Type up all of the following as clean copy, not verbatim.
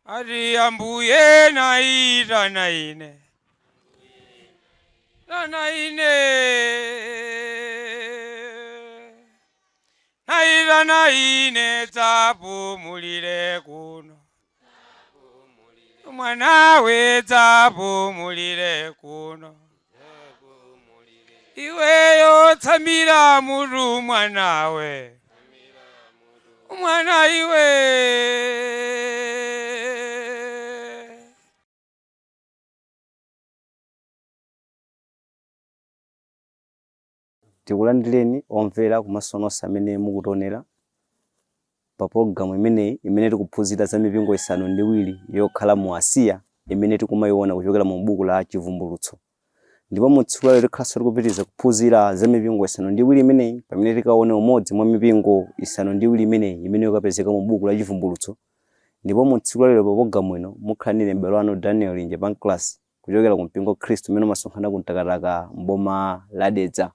Ati Ambuye naitana ine, tana ine, naitana ine, dzapumulire kuno, mwanawe dzapumulire kuno, iweyo tsamira mutu mwanawe, mwana iwe. Tikulandireni omvera komanso nonse amene mukutionera pa pologalamu imeneyi imene tikuphunzira za mipingo 7 yokhala mu Asiya imene tikumayiona kuchokera mu buku la Chivumbulutso. Ndipo mu tsiku lalero tikhalanso tikupitiriza kuphunzira za mipingo 7 imeneyi pamene tikaone umodzi mwa mipingo 7 imeneyi imene ikapezeka mu buku la Chivumbulutso. Ndipo mu tsiku lalero pa pologalamu ino mukhala ndine m'bale wanu Daniel Linje Pancras kuchokera ku mpingo wa Khristu umene umasonkhana ku Mtakataka m'boma la Dedza.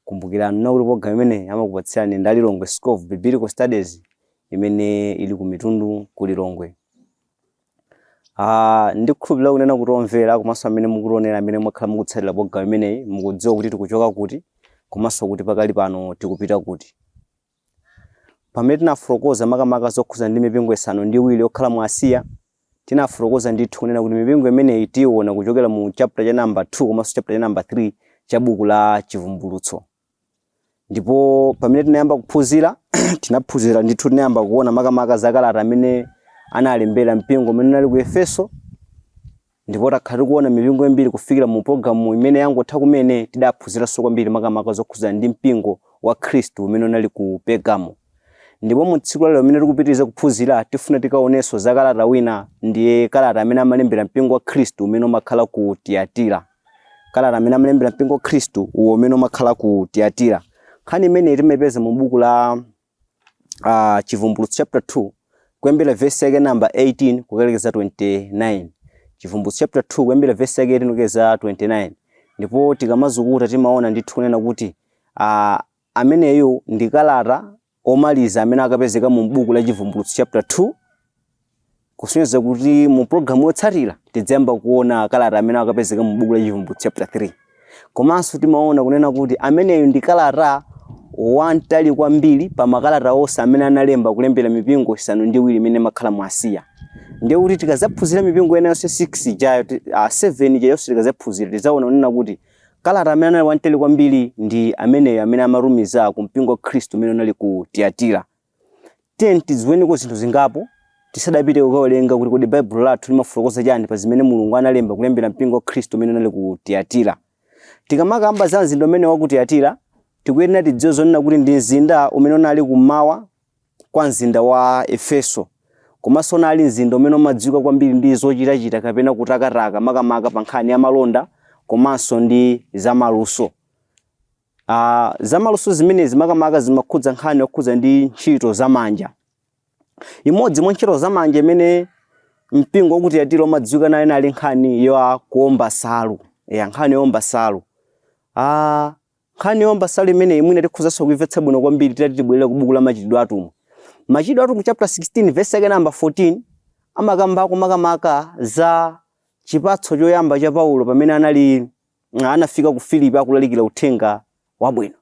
Kumbukirani kuti pologalamu imeneyi amakupatsirani ndi a Lilongwe School of Biblical Studies imene ili ku Mitundu ku Lilongwe. Ndikukhulupirira kunena kuti omvera komanso amene mukutionera amene mwakhala mukutsatira pologalamu imeneyi mukudziwa kuti tikuchoka kuti komanso kuti pakali pano tikupita kuti. Pamene tinafotokoza makamaka zokhuza ndi mipingo 7 yokhala mu Asiya, tinafotokoza ndithu kunena kuti mipingo imeneyi tiyiona kuchokera mu chapter cha number 2 komanso chapter cha number 3 cha buku la Chivumbulutso. Ndipo pamene tinayamba kuphunzira, tinaphunzira ndithu, tinayamba kuona makamaka za kalata amene analembera mpingo umene unali ku Efeso. Ndipo takhala tikuona mipingo imbiri kufikira mu programu imene yangotha kumene tidaphunziranso kwambiri makamaka zokhudzana ndi mpingo wa Khristu umene unali ku Pergamo. Ndipo mu tsiku lalero limene tikupitiriza kuphunzira, tifuna tikaonenso za kalata wina, ndiye kalata amene amalembera mpingo wa Khristu umene umakhala ku Tiyatira. Kalata amene amalembera mpingo wa Khristu uwo umene umakhala ku Tiyatira. Nkhani imeneyi timaipeza mu buku la Chivumbulutso chapter 2 kuyambira verse yake number 18 kukalekeza 29. Chivumbulutso chapter 2 kuyambira verse yake 18 kukalekeza 29. Ndipo tikamazukuta timaona ndithu kunena kuti ameneyu ndi kalata omaliza amene akapezeka mu buku la Chivumbulutso chapter 2, kusonyeza kuti mu programu yotsatira tidzayamba kuona kalata amene akapezeka mu buku la Chivumbulutso chapter 3. Komanso timaona kunena kuti ameneyu ndi kalata wamtali kwambiri pa makalata onse amene analemba kulembera mipingo 7 imene imakhala mu Asiya. Ndiye kuti tikazaphunzira mipingo ina yonse 6 ijayo, 7 ija yonse tikazaphunzira, tidzaona kunena kuti kalata amene anali wamtali kwambiri ndi ameneyo amene amatumiza ku mpingo wa Khristu umene unali ku Tiyatira. Tiyeni tidziweniko zinthu zingapo tisadapite kukawerenga kuti kodi Baibulo lathu limafotokoza chani pa zimene Mulungu analemba kulembera mpingo wa Khristu umene unali ku Tiyatira. Tikamakamba za mzinda umene wa ku Tiyatira, tikuyenera tidziwe zonena kuti ndi mzinda umene unali kummawa kwa mzinda wa Efeso, komanso unali mzinda umene umadziwika kwambiri ndi zochitachita kapena kutakataka makamaka pa nkhani ya malonda komanso ndi zamaluso. Zamaluso zimenezi makamaka zimakhudza nkhani yokhudza ndi ntchito zamanja. Imodzi mwa ntchito zamanja imene mpingo wa ku Tiyatira umadziwika nayo inali nkhani ya kuomba nsalu. Ya nkhani yoomba nsalu. Nkhani yoomba nsalu imeneyi mwina tikhozanso kuimvetsa bwino kwambiri titati tibwerere ku buku la Machitidwe Atumwi. Machitidwe Atumwi chapter 16 verse yake number 14 amakambako makamaka za chipatso choyamba cha Paulo pamene anali anafika ku Filipi akulalikira uthenga wabwino.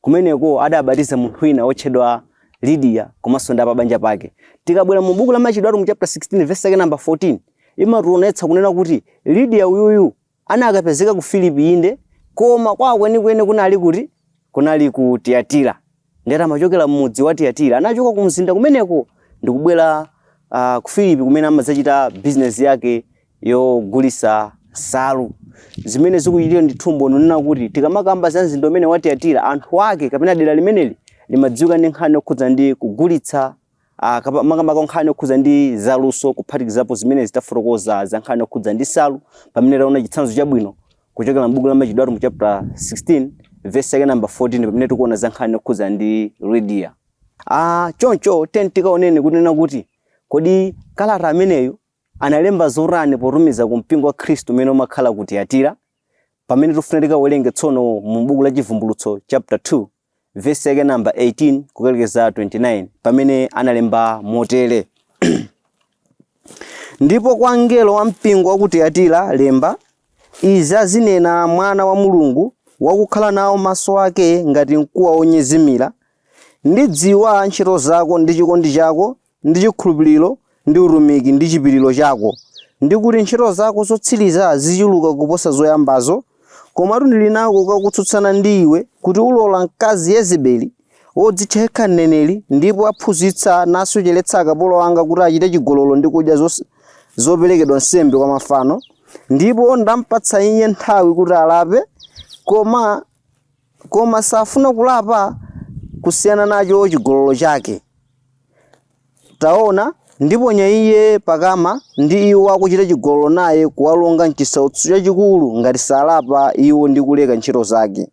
Kumeneko adabatiza munthu wina wotchedwa Lidiya komanso ndi apabanja pake. Tikabwera mu buku la Machitidwe Atumwi chapter 16 verse yake number 14 imationetsa kunena kuti Lidiya uyuyu anakapezeka ku Filipi inde, koma kwawo kwenikweni kunali kuti? Kunali ku Tiyatira. Ndiye amachokera m'mudzi wa Tiyatira, anachoka ku mzinda kumeneko ndikubwera ku Filipi kumene amadzachita bizinesi yake yogulitsa nsalu. Zimene zikuchitira ndithu umboni unena kuti tikamakamba za mzinda umene wa Tiyatira, anthu ake kapena dera limeneli limadziwika ndi nkhani yokhudza ndi kugulitsa makamaka nkhani yokhudza ndi zaluso, kuphatikizapo zimene zitafotokoza za nkhani yokhudza ndi nsalu, pamene taona chitsanzo chabwino kuchokera m'buku la Machitidwe Atumwi chapter 16 verse yake number 14 pamene tikuona za nkhani yokhudza ndi Lidiya. Choncho tiyeni tikaoneni kunena kuti kodi kalata ameneyu analemba zotani potumiza ku mpingo wa Khristu umene umakhala ku Tiyatira, pamene tikufuna tikawerenge tsono mu buku la Chivumbulutso chapter 2 verse yake number 18 kukalekeza 29 pamene analemba motere. Ndipo kwa mngelo wa mpingo wa ku Tiyatira lemba, izi azinena Mwana wa Mulungu, wakukhala nawo maso ake ngati mkuwa wonyezimira. Ndidziwa ntchito zako ndi chikondi chako ndi chikhulupiriro ndi utumiki ndi chipiriro chako, ndi kuti ntchito zako zotsiriza zichuluka kuposa zoyambazo. Komatu ndili nako kakutsutsana ndi iwe, kuti ulola mkazi Yezebeli, wodzitcha yekha mneneri, ndipo aphunzitsa nasocheretsa akapolo anga kuti achite chigololo ndi kudya zoperekedwa nsembe kwa mafano. Ndipo ndampatsa iye nthawi kuti alape, koma safuna kulapa kusiyana nacho chigololo chake. Taona, ndiponya iye pakama, ndi iwo akuchita chigololo naye kuwalonga mchisautso chachikulu, ngati salapa iwo ndi kuleka ntchito zake.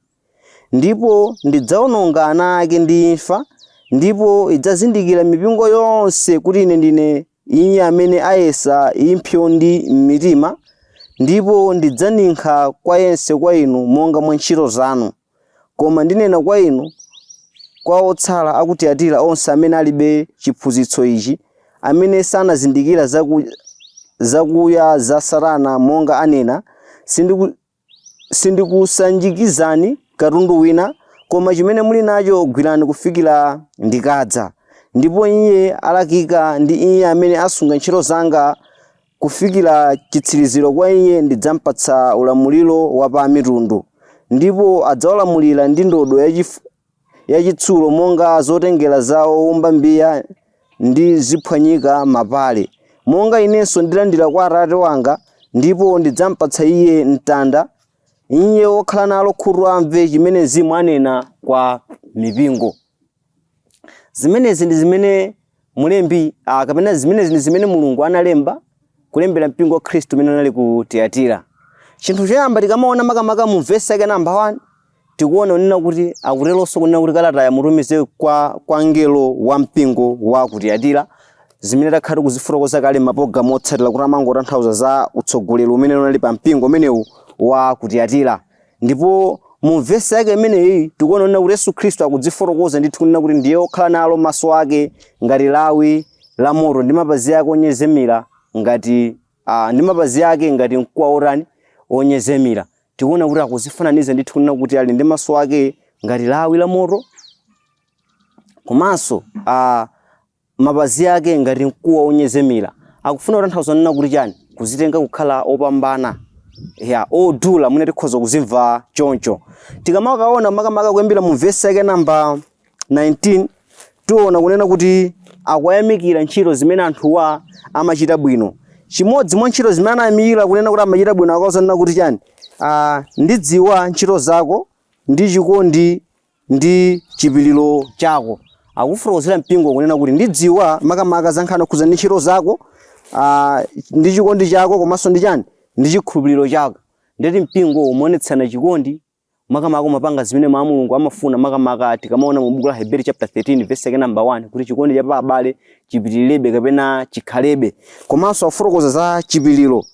Ndipo ndidzawononga ana ake ndi imfa, ndipo idzazindikira mipingo yonse kuti ine ndine iye amene ayesa impsyo ndi mitima, ndipo ndidzaninkha kwa yense kwa inu monga mwa ntchito zanu. Koma ndinena kwa inu, kwa otsala aku Tiyatira onse amene alibe chiphunzitso ichi, amene sanazindikira zakuya za Satana, monga anena, sindikusanjikizani katundu wina, koma chimene muli nacho gwirani kufikira ndikadza. Ndipo iye alakika ndi iye amene asunga ntchito zanga kufikira chitsiriziro, kwa iye ndidzampatsa ulamuliro wa pa mitundu, ndipo adzawalamulira ndi ndodo yachitsulo, monga zotengera za owumba mbiya ndi ziphwanyika mapale, monga inenso ndilandira kwa Atate wanga. Ndipo ndidzampatsa iye mtanda. Iye wokhala nalo khutu amve chimene Mzimu anena kwa mipingo. Zimenezi ndi zimene mulembi kapena zimenezi ndi zimene Mulungu analemba kulembera mpingo wa Khristu umene unali ku Tiyatira. Chinthu choyamba tikamaona makamaka mu vesi yake namba 1, tikuona kunena kuti akuteronso kunena kuti kalata yamutumize kwa mngelo wa mpingo wa ku Tiyatira, zimene takhala tikuzifotokoza kale mapologalamu otsatira, kuti amangotanthauza za utsogoleri umene unali pa mpingo umenewu wa ku Tiyatira. Ndipo mu vesi yake imeneyi tikuona kunena kuti Yesu Khristu akudzifotokoza ndithu kunena kuti ndiye wokhala nalo maso ake ngati lawi la moto, ndi mapazi ake onyezimira ngati ndi mapazi ake ngati mkuwa wotani? Onyezimira. Tikuona kuti akuzifananiza ndithu kunena kuti ali ndi maso ake ngati lawi la moto, komanso mapazi ake ngati mkuwa wonyezimira. Akufuna kutanthauza kunena kuti chani? Kuzitenga kukhala opambana, ya odula, mwina tikhoza kuzimva choncho. Tikamakaona makamaka kuyambira mu vesi yake namba 19, tiona kunena kuti akuyamikira ntchito zimene anthuwa amachita bwino. Chimodzi mwa ntchito zimene anayamikira kunena kuti amachita bwino, akauza kunena kuti chani? Ndidziwa ntchito zako ndi chikondi ndi chipiriro chako. Akufotokozera mpingo kunena kuti ndidziwa makamaka za nkhani yokhuza ndi ntchito zako, ndi chikondi chako, komanso ndi chani? Ndi chikhulupiriro chako. Ndeti mpingo umaonetsana chikondi, makamaka umapanga zimene mwa Mulungu amafuna, makamaka tikamaona mu buku la Hebrew chapter 13 verse yake number 1, kuti chikondi cha pa abale chipitirebe kapena chikhalebe. Komanso afotokoza za chipiriro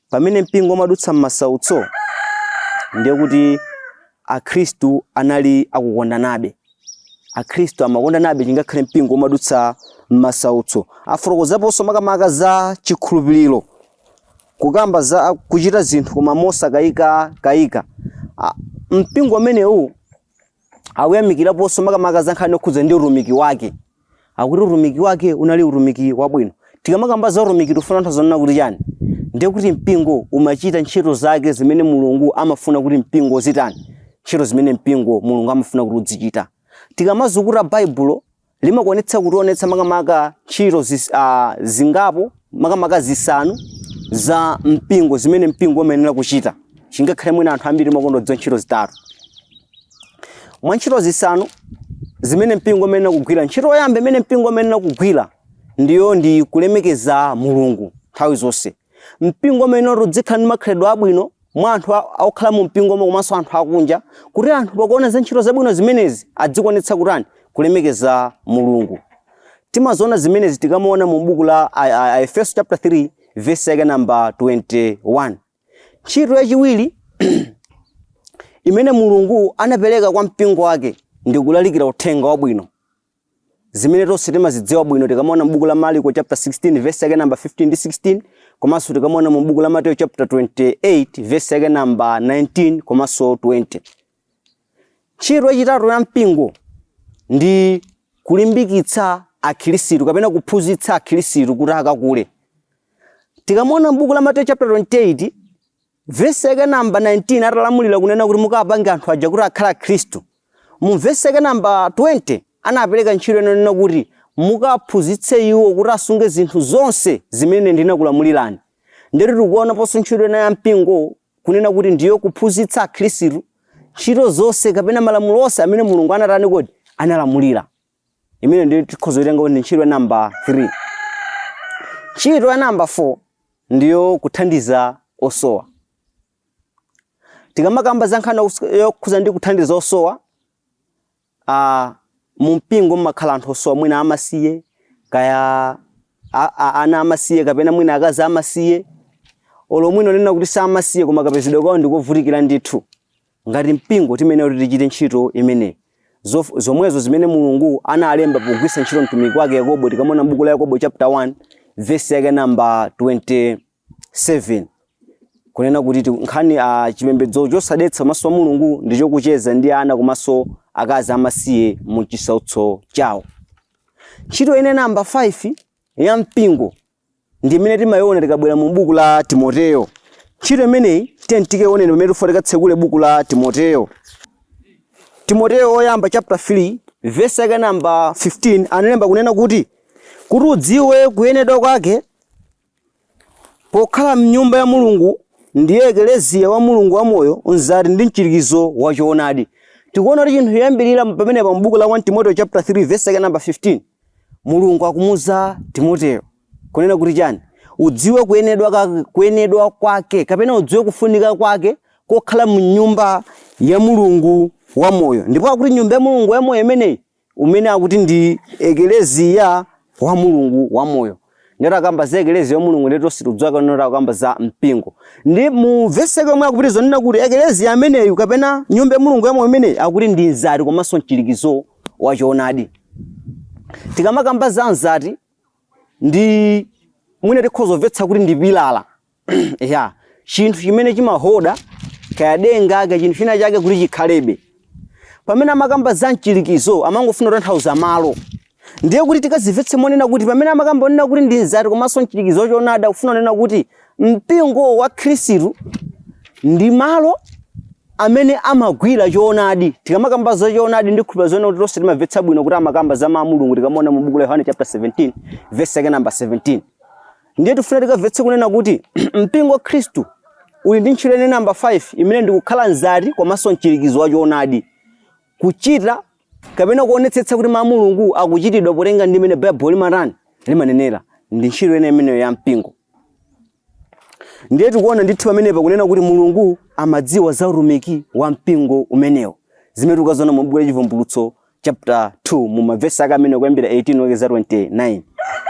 pamene mpingo umadutsa m'masautso, ndiye kuti Akhristu anali akukondanabe. Akhristu amakondanabe chingakhale mpingo umadutsa m'masautso. Afotokozaponso makamaka za chikhulupiriro, kukamba za kuchita zinthu koma mosakayika kayika. Mpingo umenewu akuyamikiraponso makamaka za nkhani yokhudza ndi utumiki wake. Akuti utumiki wake unali utumiki wabwino. Tikamakamba za utumiki tifuna anthu zonena kuti chani? Ndiye kuti mpingo umachita ntchito zake zimene Mulungu amafuna kuti mpingo uzitani, ntchito zimene mpingo Mulungu amafuna kuti uzichita. Tikamazukuta Baibulo limakuonetsa kutionetsa makamaka ntchito zingapo, makamaka zisanu za mpingo zimene mpingo umayenera kuchita. Chingakhale mwina anthu ambiri makonda kudziwa ntchito zitatu mwa ntchito zisanu zimene mpingo umayenera kugwira. Ntchito yoyamba imene mpingo umayenera kugwira ndiyo ndi kulemekeza Mulungu nthawi zonse. Mpingo umayenera kuti udzikhala ndi makhalidwe abwino mwa anthu okhala mu mpingo komanso anthu akunja, kuti anthu pakuona za ntchito zabwino zimenezi adzikuonetsa kutani? Kulemekeza Mulungu. Timaziona zimenezi tikamaona mu buku la Efeso chapter 3 verse yake namba 21. Ntchito yachiwiri imene Mulungu anapereka kwa mpingo wake ndi kulalikira uthenga wabwino, zimene tonse timazidziwa bwino tikamaona m'buku la Marko chapter 16 verse yake namba 15 ndi 16. Komanso tikamaona mu buku la Mateyu chapter 28 verse yake namba 19 komanso 20. Ntchito yachitatu ya mpingo ndi kulimbikitsa akhirisitu kapena kuphunzitsa akhirisitu kuti akakule. Tikamaona m'buku la Mateyu chapter 28 vesi yake namba 19, atalamulira kunena kuti mukapange anthu aja kuti akhale akhristu, mu vesi yake namba 20 anapereka ntchito inonena kuti mukaphunzitse iwo kuti asunge zinthu zonse zimene ndinakulamulirani. Ndeti tikuonaponso ntchito ina ya mpingo kunena kuti ndiyo kuphunzitsa akhristu ntchito zonse kapena malamulo onse amene Mulungu anatani kodi analamulira. Imene ndiyo tikhoza kuitenga kuti ndi ntchito ya namba 3. Ntchito ya namba 4 ndiyo kuthandiza osowa. Tikamakamba za nkhani yokhuza ndi kuthandiza osowa, mu mpingo mmakhala anthu osowa, mwina amasiye, kaya ana amasiye, kapena mwina akazi amasiye, olo mwina onena kuti samasiye koma kapezedwe kawo ndikovutikira ndithu. Ngati mpingo timene kuti tichite ntchito imeneyi, zomwezo zimene Mulungu analemba pogwiritsa ntchito mtumiki wake Yakobo. Tikamaona m'buku la Yakobo chapter 1 verse yake namba 27, kunena kuti nkhani chipembedzo chosadetsa pamaso pa Mulungu ndicho kucheza ndi ana komanso akazi amasiye mu chisautso chawo. Ntchito ine namba 5 ya mpingo ndi imene timayiona tikabwera mu buku la Timoteyo. Ntchito imeneyi tiyeni tikaioneni pamene tifuna tikatsekule buku la Timoteyo. Timoteyo woyamba chapter 3 verse yake namba 15 analemba kunena kuti udziwe kuyenedwa kwake pokhala mnyumba ya Mulungu, ndiye ekeleziya wa Mulungu wamoyo, mzati ndi mchirikizo wa choonadi. Tikuona kuti chinthu choyambirira pamenepa mu buku la 1 Timoteyo chapter 3 verse yake namba 15, Mulungu akumuza Timoteyo kunena kuti chani? Udziwe kuyenedwa kwake kapena udziwe kufunika kwake kokhala mu nyumba ya Mulungu wamoyo. Ndipo akuti nyumba ya Mulungu wamoyo imeneyi umene akuti ndi ekeleziya wa Mulungu wamoyo. Ndero akamba za ekeleziya wa Mulungu, ndero tonse tikudziwa kuti akamba za mpingo. Ndi mu vesi yake yomwe akupitiriza kunena kuti ekeleziya ameneyu kapena nyumba ya Mulungu wamoyo imeneyi akuti ndi mzati komanso mchirikizo wa choonadi. Tikamakamba za mzati, ndi mwina tikhoza kumvetsa kuti ndi pilala ya chinthu chimene chimahoda kaya denga kaya chinthu china chake kuti chikhalebe. Pamene amakamba za mchirikizo amangofuna kutanthauza malo. Ndiye kuti tikazimvetse monena kuti pamene amakamba onena kuti ndi mzati komanso mchirikizo wachoonadi, akufuna kunena kuti mpingo wa Khristu ndi malo amene amagwira choonadi. Tikamakamba za choonadi, ndikhulupirira zoona kuti tonse timamvetsa bwino kuti amakamba za mawu a Mulungu. Tikamaona mu buku la Yohane chapter 17 verse yake namba 17, ndiye tifuna tikamvetse kunena kuti mpingo wa Khristu uli ndi ntchito ine namba 5 imene ndikukhala mzati komanso mchirikizo wa choonadi, kuchita kapena kuonetsetsa kuti mawu a Mulungu akuchitidwa potenga ndi imene Baibulo limatani limanenera. Ndi ntchito ine imeneyo ya mpingo. Ndiye tikuona ndithu pamenepa kunena kuti Mulungu amadziwa za utumiki wa mpingo umenewo, zimene tikukaziona mu buku la Chivumbulutso chapter 2 mu mavesi ake amene kuyambira 18 kulekeza 29.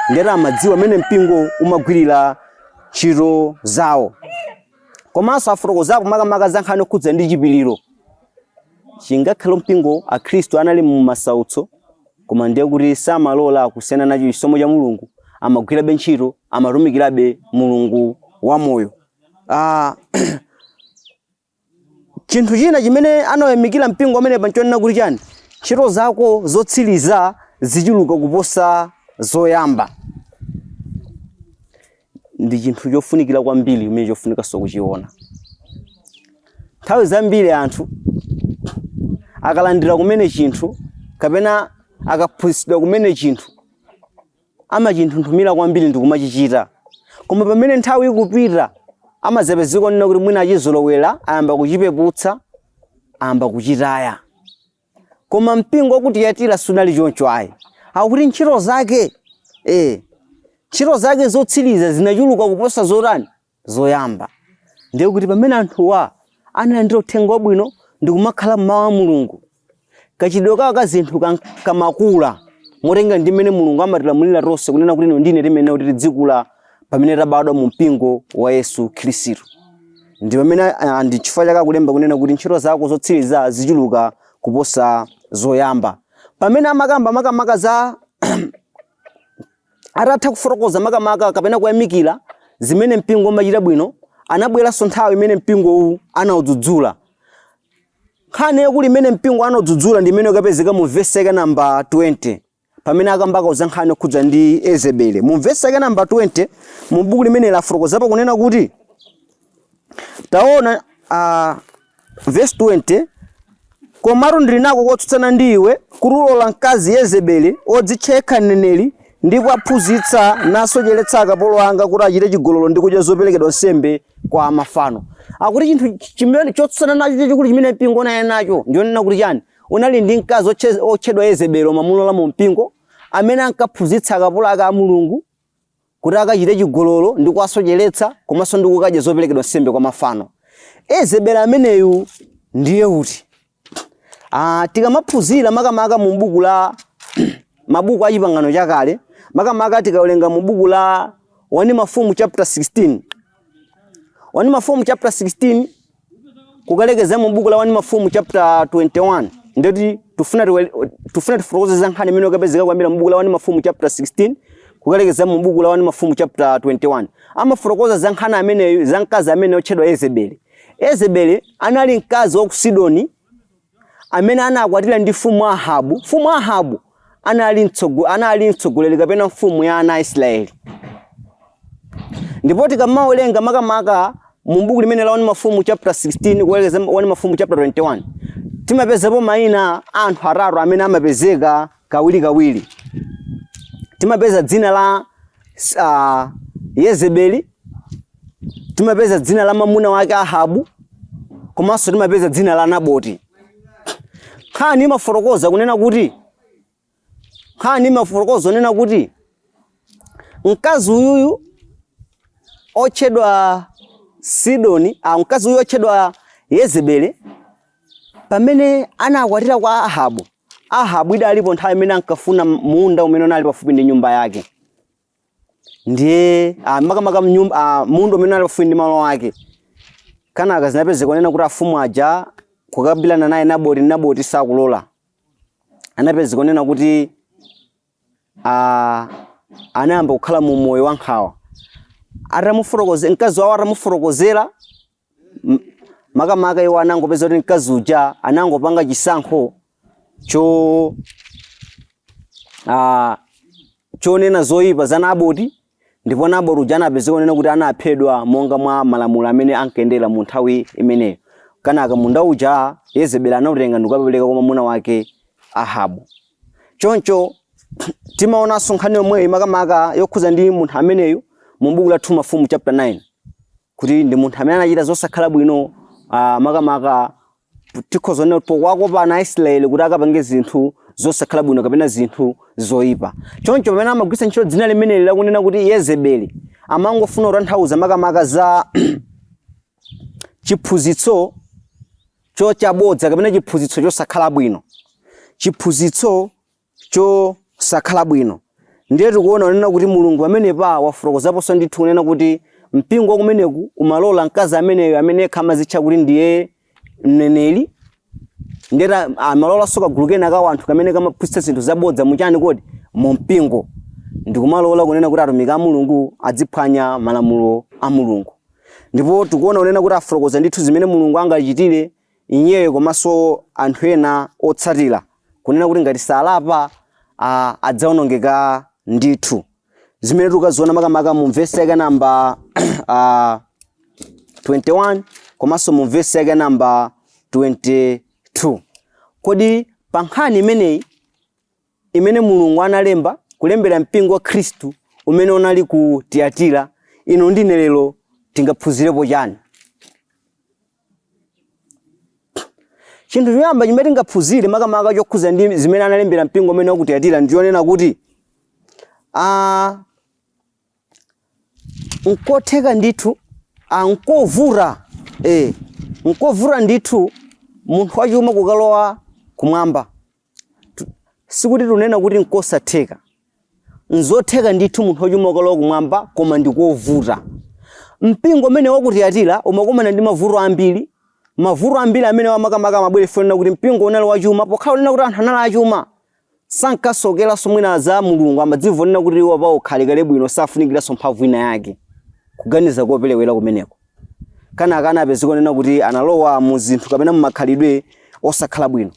Ndiye amadziwa amene mpingo umagwirira ntchito zawo. Komanso afotokozapo makamaka za nkhani yokhudza ndi chipiriro. Chingakhale mpingo akhristu anali mu masautso, koma ndiye kuti samalola kusiyana nacho chisomo cha Mulungu, amagwirabe ntchito, amatumikirabe Mulungu wamoyo. Chinthu china chimene anayamikira mpingo amene panchonena kuti chani? Ntchito zako zotsiriza zichuluka kuposa zoyamba. Ndi chinthu chofunikira kwambiri chimene chofunikanso kuchiona. Nthawi zambiri anthu akalandira kumene chinthu kapena akaphunzitsidwa kumene chinthu, amachinthunthumira kwambiri ndi kumachichita, koma pamene nthawi ikupita amadzapezeka kunena kuti mwina achizolowera, ayamba kuchipeputsa, ayamba kuchitaya. Koma mpingo waku Tiyatira sunali choncho ayi. Akuti ntchito zake zotsiriza zinachuluka kuposa zotani zoyamba. Ndiye kuti pamene anthuwa analandira uthenga wabwino ndi kumakhala m'mawu a Mulungu, kachitidwe kawo ka zinthu kamakula motenga ndi mmene Mulungu amatilamulira tonse kunena kuti ino ndine timene kuti tidzikula pamene tabadwa mu mpingo wa Yesu Khristu. Ndi pamene ndi chifukwa chake akulemba kunena kuti ntchito zako zotsiriza zichuluka kuposa zoyamba. Pamene amakamba makamaka za atatha kufotokoza makamaka kapena kuyamikira zimene mpingo umachita bwino, anabweranso nthawi imene mpingo uwu anaudzudzula. Nkhani yaikulu imene mpingo anaudzudzula ndi imene ikapezeka mu vesi yake namba 20, pamene akambako za nkhani yokhudza ndi Yezebeli. Mu vesi yake namba 20 mu buku limene lafotokozapo kunena kuti, taona, vesi 20, komatu ndili nako kotsutsana ndi iwe, kuti ulola mkazi Yezebeli wodzitcha yekha mneneri, ndipo aphunzitsa nasocheretsa akapolo anga kuti achite chigololo ndi kudya zoperekedwa nsembe kwa mafano. Akuti chinthu chimene chotsutsana nacho chachikulu chimene mpingo unali nacho ndionena kuti chani? Unali ndi mkazi otchedwa Yezebeli omamulola mu mpingo, amene ankaphunzitsa akapolo ake a Mulungu kuti akachite chigololo ndi kuwasocheretsa komanso ndi kukadya zoperekedwa nsembe kwa mafano. Yezebeli ameneyu ndiye uti? Tikamaphunzira makamaka mu buku la mabuku a Chipangano Chakale, makamaka tikawerenga mu buku la 1 Mafumu chapter 16, 1 Mafumu chapter 16 kukalekeza mu buku la 1 Mafumu chapter 21, ndeti tufuna tifotokoze za nkhani imene ikapezeka kuyambira mu buku la 1 Mafumu chapter 16 kukalekeza mu buku la 1 Mafumu chapter 21, amafotokoza za nkhani ameneyu, za mkazi amene otchedwa Yezebeli. Yezebeli anali mkazi wa ku Sidoni amene anakwatira ndi mfumu Ahabu. Mfumu Ahabu anali mtsogoleri kapena mfumu ya ana a Israeli. Ndipo tikamawerenga makamaka mu buku limene la 1 Mafumu chapter 16 kuwerekeza 1 Mafumu chapter 21, timapezapo mayina a anthu atatu amene amapezeka kawirikawiri. Timapeza dzina la Yezebeli, timapeza dzina la mwamuna wake Ahabu, komanso timapeza dzina la Naboti. Nkhani imafotokoza kunena kuti, nkhani imafotokoza kunena kuti mkazi uyuyu otchedwa Sidoni, mkazi uyu otchedwa Yezebeli, pamene anakwatira kwa Ahabu, Ahabu idalipo nthawi imene ankafuna munda umene unali pafupi ndi nyumba yake, ndiye makamaka munda umene unali pafupi ndi malo ake. Kenaka zinapezeka kunena kuti afumu aja kukambirana naye Naboti, Naboti sakulola. Anapezeka kunena kuti anayamba kukhala mu moyo wa nkhawa. Atamufotokoze mkazi wawo, atamufotokozera makamaka iwo anangopeza kuti mkazi uja anangopanga chisankho chonena zoyipa za Naboti, ndipo Naboti uja anapezeka kunena kuti anaphedwa monga mwa malamulo amene ankayendera mu nthawi imeneyo. Kenaka munda uja Yezebeli anautenga ndikukapereka kwa mwamuna wake Ahabu. Choncho timaonanso nkhani yomweyi makamaka yokhuza ndi munthu ameneyu mu buku la 2 Mafumu chapter 9, kuti ndi munthu amene anachita zosakhala bwino, makamaka tikhoza kunena kuti powakopa ana a Israeli kuti akapange zinthu zosakhala bwino kapena zinthu zoyipa. Choncho pamene amagwiritsa ntchito dzina limeneli lakunena kuti Yezebeli, amangofuna kutanthauza makamaka za chiphunzitso chabodza kapena chiphunzitso chosakhala bwino, chiphunzitso chosakhala bwino. Ndiye tikuona kunena kuti Mulungu pamenepa wafotokozaponso ndithu kunena kuti mpingo wakumeneku umalola mkazi ameneyo amene yekha amazitcha kuti ndiye mneneri, ndiye amalolanso kagulu kena ka anthu kamene kamaphunzitsa zinthu zabodza muchani kodi mu mpingo, ndikumalola kunena kuti atumiki a Mulungu adziphwanya malamulo a Mulungu. Ndipo tikuona kunena kuti afotokoza ndithu zimene Mulungu angachitire iyeyo komanso anthu ena otsatira, kunena kuti ngati salapa adzawonongeka ndithu, zimene tikukaziona makamaka mu vesi yake namba 21 komanso mu vesi yake namba 22. Kodi pa nkhani imeneyi imene Mulungu analemba kulembera mpingo wa Khristu umene unali ku Tiyatira, inu ndine lero tingaphunzirepo chani? Chinthu choyamba chimene tingaphunzire makamaka chokhuza ndi zimene analembera mpingo umene wa ku Tiyatira ndi chonena kuti nkotheka ndithu, nkovuta ndithu munthu wachuma kukalowa kumwamba. Sikuti tunena kuti nkosatheka, nzotheka ndithu munthu wachuma kukalowa kumwamba, koma ndikovuta. Mpingo umene wa ku Tiyatira umakumana ndi mavuto ambiri, mavuto ambiri amene makamaka amabwera chifukwa kuti mpingo unali wachuma. Pokhala kunena kuti anthu anali achuma, sankasokeranso mwina za Mulungu, amadzimva kunena kuti iwo pawo khalekale bwino, safunikiranso mphamvu ina yake. Kuganiza koperewera kumeneko. Kenaka anapezeka kunena kuti analowa mu zinthu kapena mu makhalidwe osakhala bwino.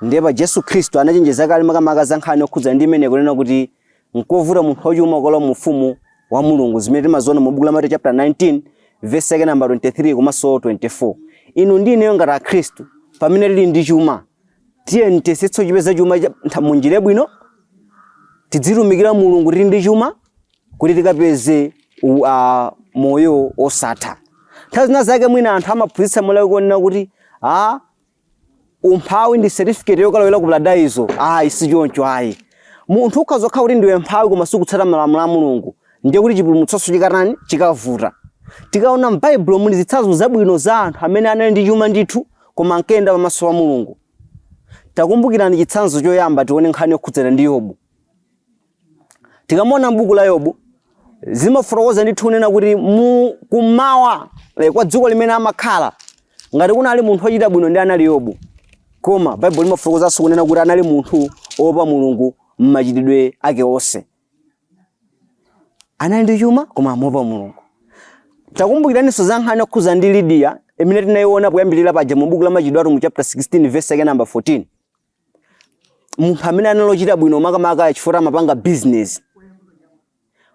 Ndiye pa Yesu Khristu anachenjeza kale makamaka za nkhani yokhudzana ndi imeneyi kunena kuti nkovuta munthu wachuma kulowa mu ufumu wa Mulungu, zimene timaziona mu buku la Mateyu chapter 19 verse yake namba 23 komanso 24. Inu ndi ineyo ngati Akhristu, pamene tili ndi chuma, tiyeni tiyesetse kuchipeza chuma mu njira yabwino, tidzitumikira Mulungu tili ndi chuma kuti tikapeze moyo osatha. Nthawi zina zake mwina anthu amaphunzitsa molakwika kunena kuti umphawi ndi certificate yokalowera ku paradaiso. Ayi, si choncho ayi. Munthu ukhoza kukhala kuti ndiwe mphawi koma sukutsata malamulo a Mulungu, ndiye kuti chipulumutsoso chikatani? Chikavuta. Tikaona m'Baibulo muli zitsanzo zabwino za anthu amene anali ndi chuma ndithu koma ankayenda pamaso pa Mulungu. Takumbukirani chitsanzo choyamba, tione nkhani yokhudzana ndi Yobu. Tikamaona m'buku la Yobu, zimafotokoza ndithu kunena kuti mu kummawa kwa dziko limene amakhala, ngati kunali munthu wochita bwino ndi anali Yobu. Koma Baibulo limafotokozanso kunena kuti anali munthu wopa Mulungu m'machitidwe ake onse. Anali ndi chuma koma amaopa Mulungu. Takumbukiraninso za nkhani yokhudzana ndi Lidiya imene tinayiona poyambirira paja mu buku la Machitidwe Atumwi chapter 16 verse yake number 14. Munthu amene anali ochita bwino makamaka chifukwa amapanga business,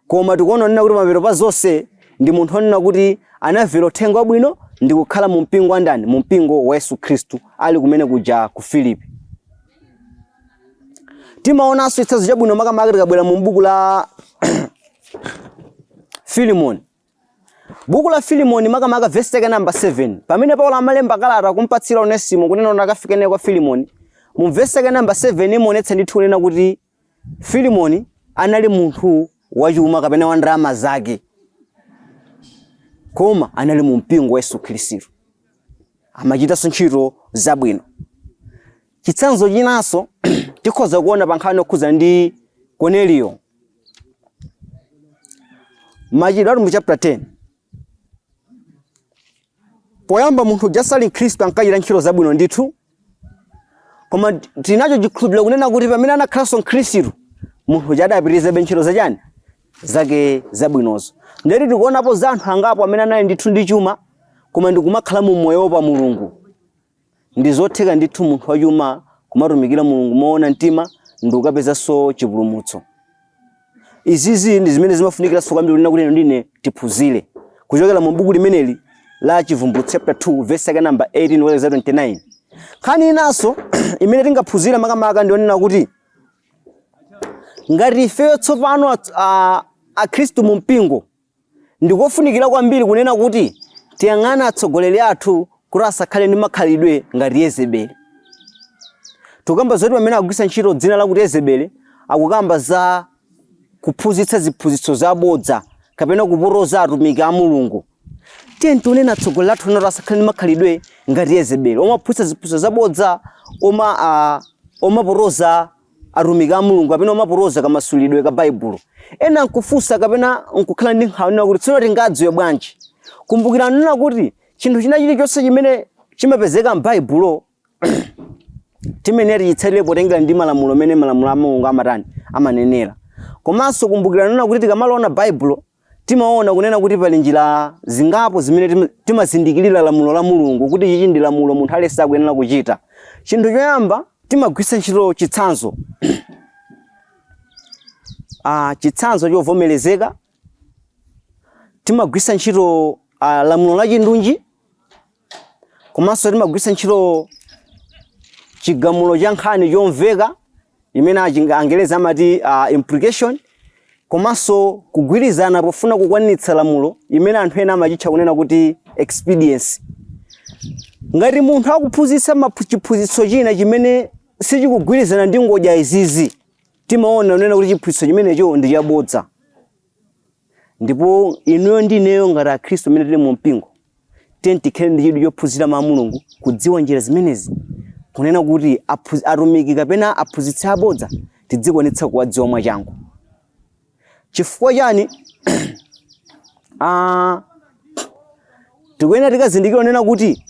koma tikuona kunena kuti pamapeto pa zonse ndi munthu onena kuti anamvera uthenga wabwino ndi kukhala mu mpingo wa ndani? Mu mpingo wa Yesu Khristu ali kumene kuja ku Filipi. Timaonanso chitsanzo chabwino makamaka tikabwera mu buku la Filimoni. Buku la Filimoni makamaka verse yake namba 7, pamene Paulo amalemba kalata kumpatsira Onesimo kunena kuti akafike naye kwa Filimoni, mu verse yake namba 7 imaonetsa ndithu kunena kuti Filimoni anali munthu wachuma kapena wa ndalama zake, koma anali mu mpingo wa Yesu Khristu, amachitanso ntchito zabwino. Chitsanzo chinanso tikhoza kuona pa nkhani yokhudzana ndi Korneliyo. Machitidwe Atumwi chapter 10. Poyamba munthu uja asali Mkhristu ankachita ntchito zabwino ndithu, koma tinacho chikhulupiriro kunena kuti pamene anakhalanso Mkhristu, munthu uja adapitirizabe ntchito zachani? Zake zabwinozo. Ndeti tikuonapo za anthu angapo amene anali ndithu ndi chuma koma ndikumakhala mu moyo wopa Mulungu. Ndi zotheka ndithu munthu wachuma kumatumikira Mulungu moona mtima ndi kukapezanso chipulumutso. Izizi ndi zimene zimafunikiranso kwambiri kunena kuti inu ndine tiphunzire kuchokera mu buku limeneli la Chivumbulutso chapter 2 verse yake namba 18 kulekeza 29. Nkhani inanso imene tingaphunzire makamaka ndi yonena kuti ngati ifeyo tsopano Akhristu mu mpingo, ndikofunikira kwambiri kunena kuti tiyang'ane atsogoleri athu kuti asakhale ndi makhalidwe ngati Yezebeli. Tikukamba zoti pamene akugwiritsa ntchito dzina lakuti Yezebeli, akukamba za kuphunzitsa ziphunzitso zabodza kapena kupotoza atumiki a Mulungu. Tiyeni tioneni atsogoleri athu kuti asakhale ndi makhalidwe ngati Yezebeli, omaphunzitsa ziphunzitso zabodza, omapotoza atumiki a Mulungu kapena omapotoza kamasulidwe ka Baibulo. Ena nkufunsa kapena nkukhala ndi nkhawa nena kuti tsono tingadziwe bwanji? Kumbukirani nena kuti chinthu china chilichonse chimene chimapezeka m'Baibulo timene tichitsatire potengera ndi malamulo amene malamulo a Mulungu amatani? Amanenera. Komanso kumbukirani nena kuti tikamaliona Baibulo timaona kunena kuti pali njira zingapo zimene timazindikirira lamulo la Mulungu kuti ichi ndi lamulo munthu aliyense akuyenera kuchita. Chinthu choyamba, timagwiritsa ntchito chitsanzo, chitsanzo chovomerezeka. Timagwiritsa ntchito lamulo la chindunji, komanso timagwiritsa ntchito chigamulo cha nkhani chomveka imene Angelezi amati implication, komanso kugwirizana pofuna kukwaniritsa lamulo imene anthu ena amachitcha kunena kuti expediency. Ngati munthu akuphunzitsa chiphunzitso china chimene sichikugwirizana ndi ngodya izizi, timaona kunena kuti chiphunzitso chimenecho ndi chabodza. Ndipo inuyo ndi ineyo ngati Akhristu amene tili mu mpingo, tiyeni tikhale ndi chidwi chophunzira mawu a Mulungu, kudziwa njira zimenezi, kunena kuti atumiki kapena aphunzitsi abodza tidzikwanitsa kuwadziwa mwachangu. Chifukwa chani? Tikuyenera tikazindikira kunena kuti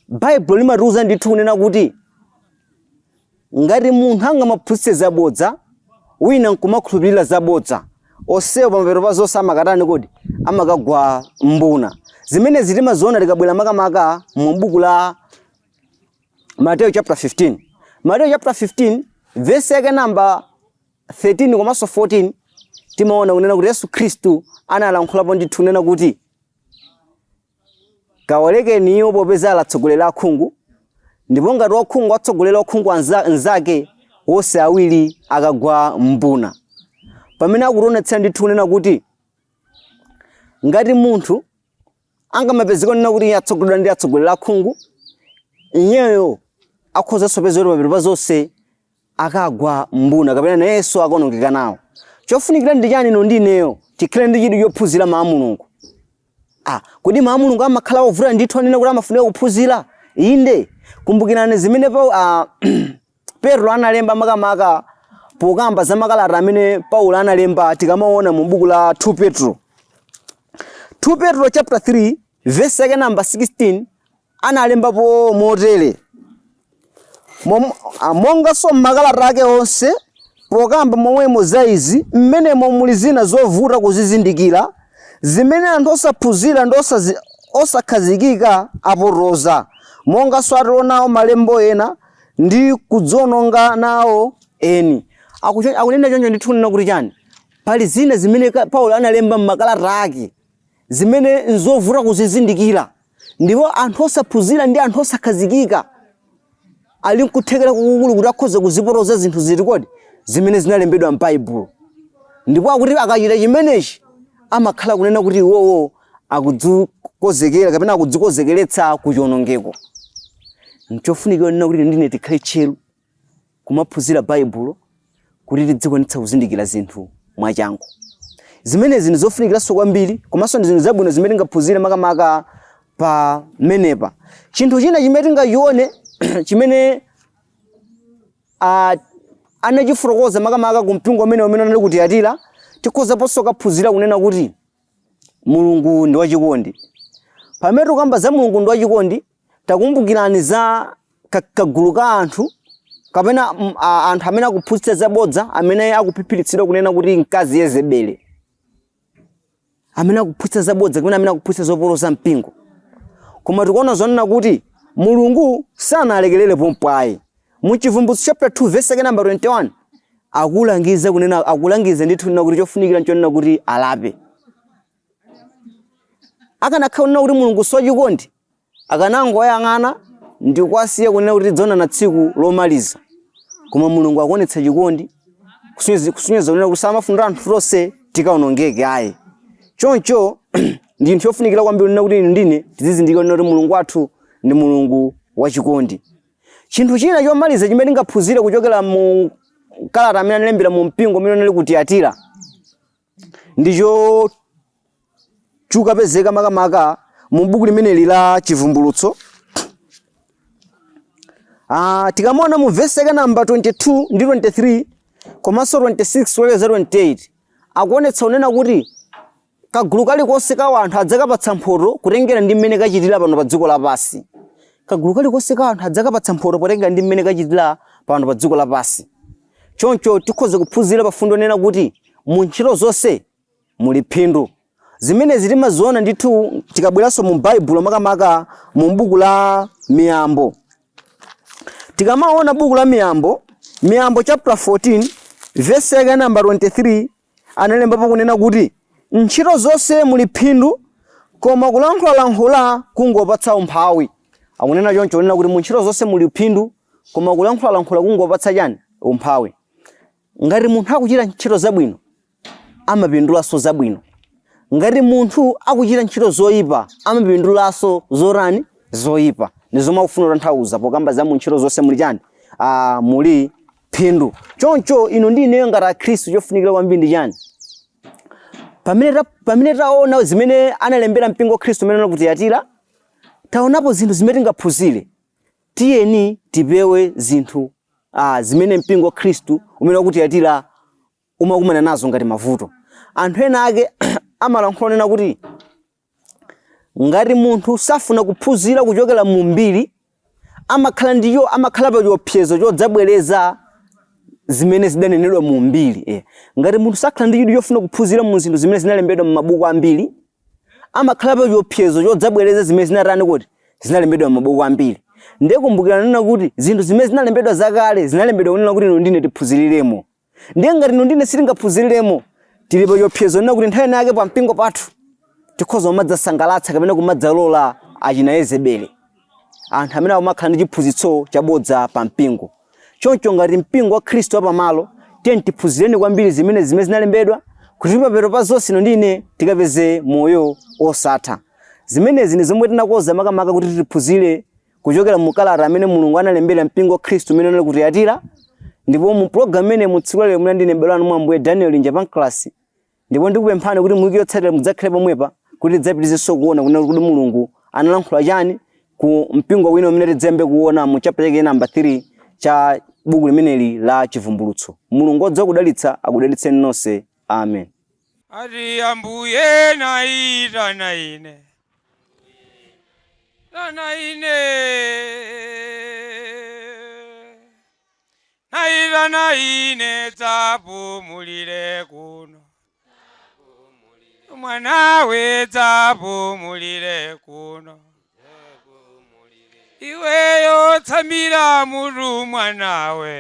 Baibulo limatiuza ndithu kunena kuti ngati munthu angamaphunzitse zabodza, wina nkumakhulupirira zabodza, Onsewo pamapeto pa zonse amakatani kodi? Amakagwa mbuna. Zimenezi timaziona tikabwera makamaka mu buku la Mateyu chapter 15. Mateyu chapter 15 verse yake namba 13 komanso 14 timaona kunena kuti Yesu Khristu analankhulapo ndithu kunena kuti kawalekeni iwo popeza ali atsogoleri akhungu, ndipo ngati wakhungu atsogolera wakhungu mnzake, wonse awiri akagwa mbuna. Pamene akutionetsera ndithu kunena kuti ngati munthu angamapezeka kunena kuti iye atsogoleredwa ndi atsogoleri akhungu, iyeyo akhozanso kupeza kuti pamapeto pa zonse akagwa mbuna kapena nayenso akaonongeka nawo. Chofunikira ndi chani inu ndi ineyo tikhale ndi chidwi chophunzira mawu a Mulungu. Ah, kodi mawu a Mulungu amakhala ovuta ndithu anena kuti amafunika kuphunzira? Inde. Kumbukirani zimene Petro analemba makamaka pokamba za makalata amene Paulo analemba tikamaona mu buku la 2 Petro. 2 Petro chapter 3 verse yake namba 16 analembapo motere. Monganso m'makalata ake onse, pokamba momwemo za izi, m'menemo muli zina zovuta kuzizindikira, zimene anthu osaphunzira ndi osakhazikika apotoza, monganso atero nawo malembo ena, ndi kudziononga nawo eni. Akunena choncho ndithu kunena kuti chani? Pali zina zimene Paulo analemba m'makalata ake, zimene nzovuta kuzizindikira. Ndipo anthu osaphunzira ndi anthu osakhazikika ali nkuthekera kwakukulu kuti akhoza kuzipotoza zinthu ziti kodi zimene zinalembedwa m'Baibulo. Ndipo akuti akachita chimenechi amakhala kunena kuti iwowo akudzikonzekera kapena akudzikozekeretsa ku chiwonongeko. Nchofunikira kunena kuti ndine tikhale tcheru kumaphunzira Baibulo kuti tidzikwanitsa kuzindikira zinthu mwachangu. Zimenezi ndi zofunikiranso kwambiri komanso ndi zinthu zabwino zimene tingaphunzire makamaka pamenepa. Chinthu china chimene tingachione chimene anachifotokoza makamaka ku mpingo umene unali ku Tiyatira, tikhozaponso kuphunzira kunena kuti Mulungu ndi wachikondi. Pamene tikukamba za Mulungu ndi wachikondi, takumbukirani za kagulu ka anthu kapena anthu amene akuphunzitsa zabodza amene akuphiphiritsidwa kunena kuti mkazi Yezebele, amene akuphunzitsa zabodza kapena amene akuphunzitsa zopoloza mpingo. Koma tikuona zonena kuti Mulungu sanalekerere pompo ayi. Mu Chivumbulutso chapter 2 verse yake number 21 akulangiza kunena, akulangiza ndithu kunena kuti chofunikira nchonena kuti alape. Akanakhala kunena kuti Mulungu si wachikondi, akanangoyang'ana ndi kuwasiya kunena kuti tidzaonana tsiku lomaliza. Koma Mulungu akuonetsa chikondi, kusonyeza kunena kuti samafuna anthu tonse tikaonongeke ayi. Choncho ndi chinthu chofunikira kwambiri kunena kuti inu ndine tizizindikira kunena kuti Mulungu wathu ndi Mulungu wachikondi. Chinthu china chomaliza chimene tingaphunzire kuchokera mu kalata amene analembera mu mpingo umene unali ku Tiyatira ndicho chikapezeka makamaka mu buku limeneli la Chivumbulutso. Tikamaona mu vesi yake namba 22 ndi 23 komanso 26 kulekeza 28 akuonetsa kunena kuti kagulu kalikonse ka anthu adzakapatsa mphoto kutengera ndi mmene kachitira pano pa dziko lapansi. Kagulu kalikonse ka anthu adzakapatsa mphoto potengera ndi mmene kachitira pano pa dziko lapansi. Choncho tikhoza kuphunzira pa fundo yonena kuti mu ntchito zonse muli phindu. Zimenezi timaziona ndithu tikabweranso mu Baibulo makamaka mu buku la Miyambo. Tikamaona buku la Miyambo, Miyambo chapter 14 verse yake namba 23 analembapo kunena kuti ntchito zonse muli phindu koma kulankhulalankhula kungopatsa umphawi. Akunena choncho kunena kuti mu ntchito zonse muli phindu koma kulankhulalankhula kungopatsa chani? Umphawi. Ngati munthu akuchita ntchito zabwino amapindulanso zabwino. Ngati munthu akuchita ntchito zoyipa amapindulanso zotani? Zoyipa. Ndi zomwe akufuna kutanthauza pokamba za mu ntchito zonse muli chani? Muli phindu. Choncho inu ndi ineyo ngati Akhristu chofunikira kwambiri ndi chani? Pamene taona zimene analembera mpingo wa Khristu umene unali ku Tiyatira, taonapo zinthu zimene tingaphunzire. Tiyeni tipewe zinthu zimene mpingo wa Khristu umene wa ku Tiyatira umakumana nazo ngati mavuto. Anthu ena ake amalankhula kunena kuti ngati munthu safuna kuphunzira kuchokera mu mbiri, amakhala pa chiopsezo chodzabwereza Zimene zidanenedwa mu mbiri. Ngati munthu sakhala ndi chidwi chofuna kuphunzira mu zinthu zimene zinalembedwa m'mabuku ambiri, amakhala pa chiopsezo chodzabwereza zimene zinatani kuti zinalembedwa m'mabuku ambiri. Ndiye kumbukirani nena kuti zinthu zimene zinalembedwa zakale zinalembedwa kunena kuti inu ndine tiphunziriremo. Ndiye ngati inu ndine sitingaphunziriremo, tili pa chiopsezo nena kuti nthawi inayake pa mpingo pathu tikhoza kumadzasangalatsa kapena kumadzalola achina Yezebeli, anthu amene akumakhala ndi chiphunzitso chabodza pa mpingo. Choncho ngati mpingo wa Khristu wapamalo, tiyeni tiphunzireni kwambiri zimene zinalembedwa, kuti papeto pa zonse inu ndi ine tikapeze moyo osatha. Zimenezi ndi zomwe tinakonza makamaka kuti tiphunzire kuchokera mu kalata amene Mulungu analembera mpingo wa Khristu umene unali ku Tiyatira. Ndipo mu program imene mu tsiku lalero muli ndine m'bale wanu mwa Ambuye Daniel Linja Pancras, ndipo ndikupemphani kuti mu wiki yotsatira mudzakhale pomwepa kuti tidzapitirizenso kuona kunena kuti Mulungu analankhula chani ku mpingo wina umene tidzayambe kuona mu chapter chake namba 3 cha buku limeneli la Chivumbulutso. Mulungu odziwa kudalitsa akudalitseni nonse. Amen. Ati Ambuye naitana ine, tana ine, naitana ine, dzapumulire kuno, mwanawe dzapumulire kuno, iweyo tsamira mutu mwanawe.